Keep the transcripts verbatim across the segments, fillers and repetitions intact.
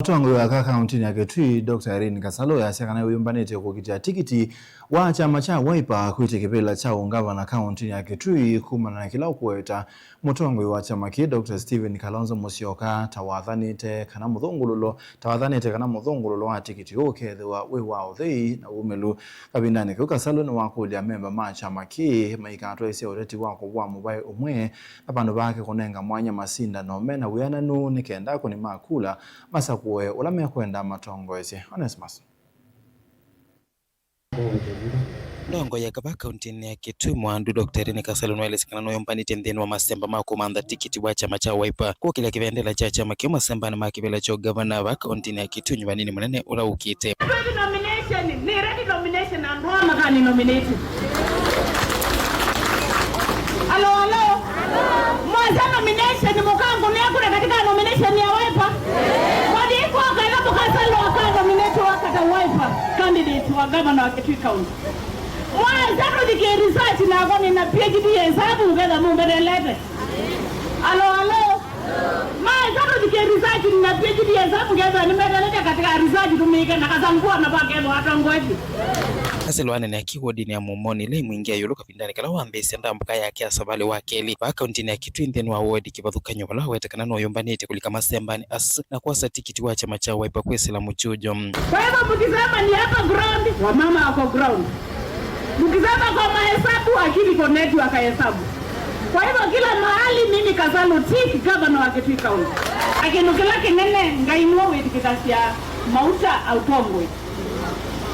Mũtongoi wa aka kaũntĩnĩ ya Kitui, Doctor Irene Kasalu, easya kana nĩwĩyũmbanĩtye kũkitĩa tikiti wa kyama kya Wiper kwĩtya kĩvĩla kya ũngavana kaũntĩnĩ ya Kitui kumana na kĩla ũkũweta mũtongoi wa kyama kĩĩ, Doctor Stephen Kalonzo Musyoka, ta wathanĩte kana mũthũngũlũlo, ta wathanĩte kana mũthũngũlũlo wa tikiti ũũ ũkethĩwa wĩ wa ũthei na wumĩlu. Kavindanĩ kau, Kasalu nĩwakũlya amemba ma kyama kĩĩ maikatwaĩsye ũteti wa kũvũa mũvaĩ ũmwe na vandũ vake kũnenga mwanya masindano me na wĩananu nĩ kenda akũni ma kula masakũe ũla mekwenda matongoesye. Onesmus. Ndongoi ya kava kaũntĩnĩ ya Kitui Mwandu, Doctor Irene Kasalu nĩwaelesya kana nũyũmbanĩtye nthĩnĩ wa masemba ma kũmantha tikiti wa kyama kya Wiper kũkĩlya kĩvendela kya kyama kĩu masembanĩ ma kĩvĩla kya ũngavana va kaũntĩnĩ ya Kitui nyuvanĩnĩ mũnene ũla ũkĩte. Ready nomination, nĩ ready nomination, andũ aa makani nominate. Alo, alo. Mwanza nomination, mũkangũnĩa kura katika nomination ya Wiper. Mwathi kwa kana mũkasa lwa ka nominate wa kata Wiper candidate wa governor wa Kitui County. Mwanza tũthike research nakwa nĩna P H D ya hesabu, ngetha mũmbetelete. Alo, alo. Maesa tũthike research na P H D ya hesabu, ngetha nĩmetelete katika research tũmĩke na Kasalu na vakethwa atongoesye. Kasalu anene aki wodinĩ ya Mumoni ĩla ĩmwingĩa ĩũlũ kavindanĩ kala wambĩĩsya ndambũka yake ya savalĩ wa kelĩ vaa kaũntĩnĩ ya Kitui nthĩnĩ wa wodi kĩvathũkany'o vala waweta kana nũyũmbanĩte kũlika masembanĩ asu na kwosa tikiti wa kyama kya Wiper kwĩsĩla mũkyujo. Kwa hivyo mkisema ni hapa ground, wamama wako ground. Mkisema kwa mahesabu, akili iko network ya hesabu. Kwa hivyo kila mahali mimi Kasalu tick, governor wa Kitui County. Na kĩndũ kĩla kĩnene, Ngai nĩwe wĩtĩkĩthasya mauta aũtongoi.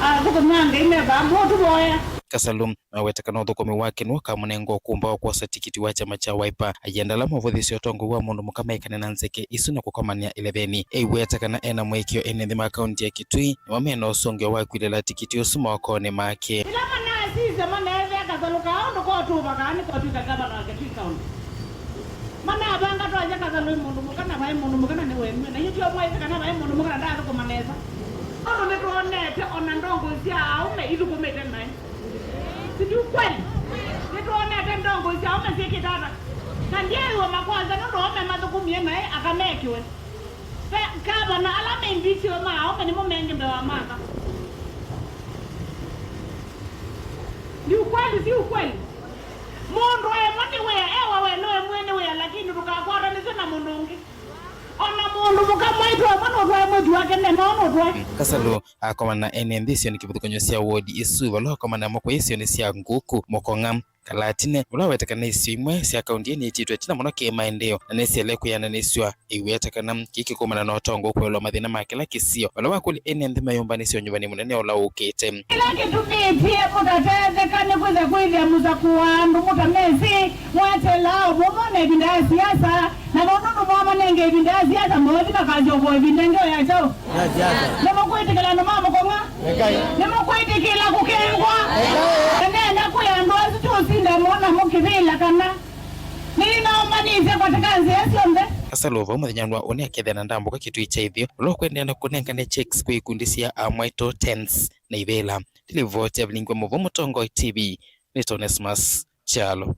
Athũkũmi ma Ngai me vaa, mũtũvoya. Kasalu aweta kana ũthũkũmi wake nĩwe ũkamũnenga ũkũmba wa kwosa tikiti wa kyama kya Wiper. Aienda ala mavũthĩsye ũtongoi wa mũndũ mũka maikane na nzeke isu na kũkomanĩa ĩleveni. Eiweta kana ena mũĩkĩĩo ene nthĩ ma kaũntĩ ya Kitui nĩmo mena ũsũngĩo wa kwilĩla tikiti ũsu mokonĩ make. Ĩla manasisya maneethĩa Kasalu kaa ũndũ kotũva kana nĩkotw'ĩka ngavana wa Kitui County. Manavanga twasya Kasalu nĩ mũndũ mũka na vaĩ mũndũ mũka na nĩwemw'e. Na ithyĩ tyo mwaĩsĩ kana vaĩ mũndũ mũka na ndaathũkũma nesa. Ũndũ nĩtwonete ona ndongoi sya aũme ithũkũmĩte naĩ. Si nĩ ukweli? Nĩtwonete ndongoi sya aũme syĩkĩte ata? Na ndyeew'a makwanza nũndũ aũme mathũkũmie naĩ aka mekĩwe. Ve ngavana ala me impeachiwe ma aũme nĩmo mengĩ mbee wa Martha. Ni ukweli, si ukweli? Mũndũ emwe nĩ wĩa, ewa we nĩwe mwene wĩa, lakini ndũkakwatanĩsye na mũndũ ũngĩ. Ona mũndũ mũka mwaitũ emwe nũtwae mwĩĩtu wake, nĩ no nũtwae. Kasalu akomana na ene nthĩ isionĩ kĩvathũkany'o sya wodi ĩsu, vala akomana namo kũya isionĩ sya Ngũkũ, Mũkong'a, Kalatine, ũla waweta kana isio imwe sya kaũntĩ ĩĩ nĩitĩtwe ĩtina mũno kĩ maendeeo na nĩsyaĩle kwĩananĩsw'a. Aiweta kana kĩĩ kĩkumana na ũtongoi kũelwa mathĩna ma kĩla kĩsio, vala wakũlya ene nthĩ meyũmbanĩsye ũnyuvani mũnene ũla ũkĩte. Kĩla kĩtumĩtye mũtatetheka nĩ kwĩtha kwĩthĩa mũsakũa andũ mũtamesĩ, mwetelaa ũvũthũ na ĩvinda ya siasa, na maũndũ nũmwamanenge ĩvinda ya siasa, mothi makasyovoa ĩvinda ĩngĩ o ya kyaũ? Ya siasa. Nĩmũkwĩtĩkĩla andũ ma Mũkong'a? Nĩkai. Nĩmũkwĩtĩkĩla kũkengwa? Nĩkai. Na nenda kwĩa andũ asu tũũsinda mo namo kĩvĩla kana nĩnĩnaũmanĩsye katika nzĩa syonthe. Kasalu vau mũthenya wa ũnĩ akethĩa na ndambũka Kitui kya Ĩtheo, ũla ũkwendeea na kũnengane checks kwĩ ikundi sya amwaitũ, tens, na ivĩla. Ndilivoti ya Vilingwa Mũvoo, Mũtongoi T V, nĩ Onesmus Kyalo.